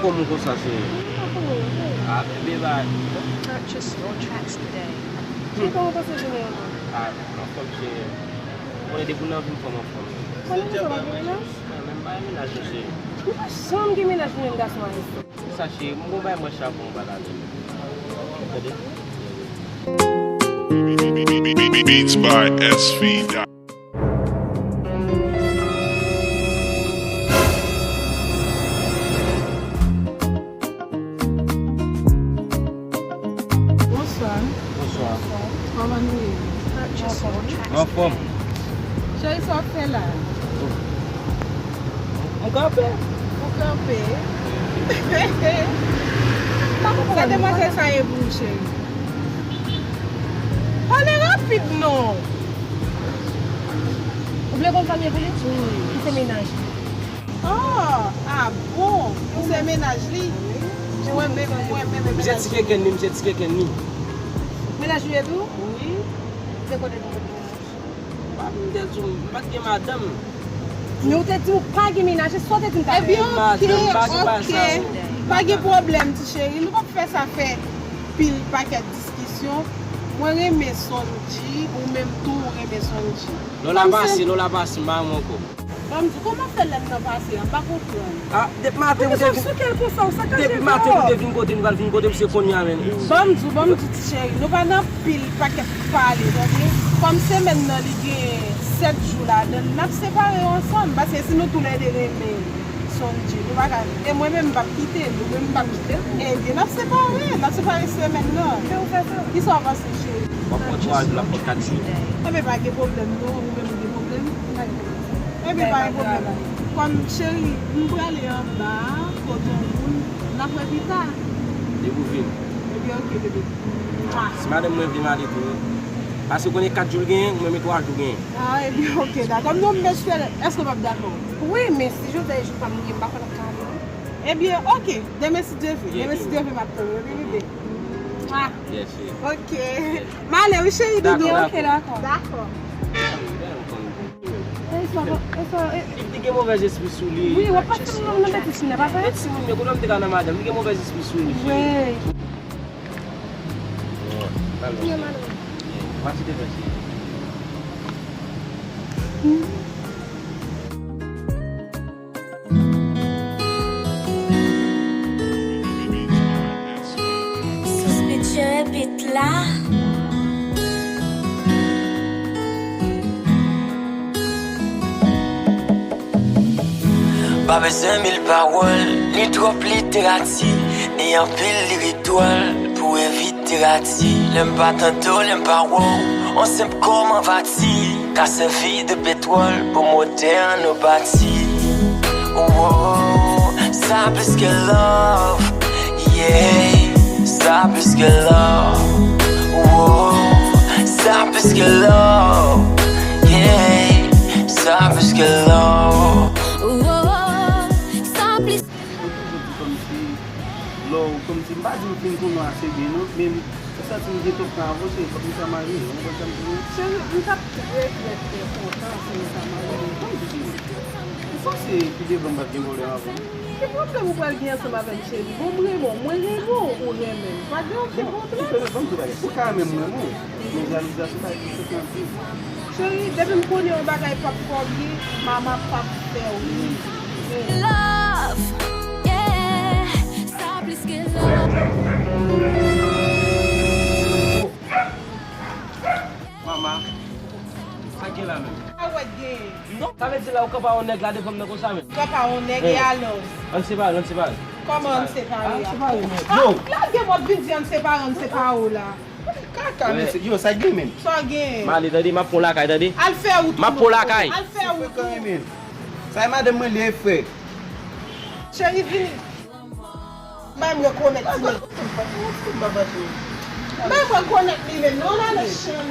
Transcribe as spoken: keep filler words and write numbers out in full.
Kòman konsa, cheri? Mwen pa konnen, non. Ah, bebe, ba. Purchase your tracks today. Cheri, kòman w pase jounen an? Ah, anfòm, cheri. Mwen, depi w nan vi m, fò m anfòm. Kòman konsa, w pa gen menaj? Ah, men m pa gen menaj, non, cheri. Ou pa janm gen menaj, ou menm gason ayisyen. Sa, cheri, m gon bagay mwen chapon, m pa tande. Tande? Beats by S V. Bonswa. Bonswa. Kòman nou ye? Anfòm. Anfòm. Cheri, sa w ap fè la? M kanpe. Ou kanpe? Sa demwazèl sa ye pou ou, cheri? Pale rapid non. Ou vle konn sa m ye pou li? Wi. Li se menaj li. Oh, ah bon? Ou se menaj li? Mwen menm, mwen menm e menaj li. Misye ti kenkenn li, misye ti kenkenn li. Menaj li ye tou? Wi. Se kote nou kote menaj? Pa m te di w, m pa t gen madanm. Men ou te di w pa gen menaj, e sa w te di m talè? Ebyen, oke, oke. Pa gen pwoblèm, ti cheri. Nou p ap fè sa fè pil pakèt diskisyon. Mwen renmen Sondji, ou menm tou ou renmen Sondji. Non la pase, non la pase, m pa renmen ankò. Ban m di w, kòman fè lè m nan pase a? M pa konprann. Ah, depi maten ou te vin. Sou kèl konsa, ou sakaje kò. Depi maten ou te vin kote m, pral vin kote m, se kounye a menm. Ban m di w, ban m di w, ti cheri, nou pa nan pil pakèt pale, tande? Kòm semèn nan li gen sèt jou ladan l, n ap separe yo ansanm, paske si nou toulède renmen Sondji, nou pa ka, e mwen menm m p ap kite l, ou menm m p ap kite l. Ebyen, n ap separe, n ap separe semèn nan. Kisa w panse, cheri? W ap pran twa jou, l ap pran kat jou. Enben, pa gen pwoblèm non, ou menm ou gen pwoblèm? Pa gen pwoblèm. Enben, pa gen pwoblèm. Kòm cheri, m prale anba, kote yon moun, n ap wè pita. Depi w vin. Ebyen, oke, bebe. Si madanm mwen vle m ale tou, wi. Paske w konnen kat jou l genyen, ou menm e twa jou w genyen. Ah, ebyen, oke, dakò. Non, men espere, èske w p ap dakò? Wi, men si jodi a e jou pa m, m pa kwè n ap ka ale, non. Ebyen, oke. Demen, si Dye vle. Demen, si Dye vle, m ap tann ou, wi, bebe. Ah. Yes, wi. Oke. M ale, wi, cheri doudou. Dakò, dakò. Dakò. Li gen movèz espri sou li. Wi, w ap pase m nan betiz, fi nan pa fè. Betiz moun, men kote m te ka nan madanm, li gen movèz espri sou li, cheri. Wi. Bon, talè. Wi, madanm. Mèsi de mèsi. Suspicion beat la. Pa bezwen mil pawòl, ni twòp literati, ni anpil lirik dwòl pou evite rati. Lè m pa tande w, lè m pa wè w, on senp kòman va ti ka sèvi de petwòl pou motè an nou pati. Oh, sa plis ke love, yeah, sa plis ke love. Oh, sa plis ke love, yeah, sa plis ke love. Oh, sa plis. Mwen toujou di kòmsi, lè w, kòmsi, m pa di m fin konnen w ase byen, non, men m santi m gen twòp tan avanse, fòk nou ta marye, w konprann sa m di w? Cheri, m t ap trè, trè, trè kontan si nou ta marye. Ou panse pi devan m p ap gen pwoblèm avè w? Ki pwoblèm ou pral gen ansanm avè m, cheri? Bon, m renmen w, mwen renmen w, ou renmen m. Pa gen okenn pwoblèm. Ou fè, ban m di w bagay, ou ka renmen m, renmen w. Men jalouzi a se bagay ki soti anpil. Cheri, depi m konnen yon bagay p ap fè w byen, mama p ap fè w ri. Love, yeah, sa plis ke love. Mama, sa gen la menm? Sa w wè k genyen? Non, sa vle di la ou kanpe a yon nèg la devan m nan konsa menm. Kanpe a yon nèg e alò? Ann separe, ann separe. Kòman ann separe a? Ann separe, men. Ah, yo! Lage m w ap vin di ann separe, ann separe w la. Kaka, mesye. Yo, sa gen menm? Sa gen? M ale, tande, m ap pran w lakay, tande. Al fè wout ou. M ap pran w lakay. Al fè wout ou. Sa e madanm mwen li ye, frè. Cheri, vini. Bay mwen rekonèt li menm. Bay mwen rekonèt li menm. Non, nan le chan,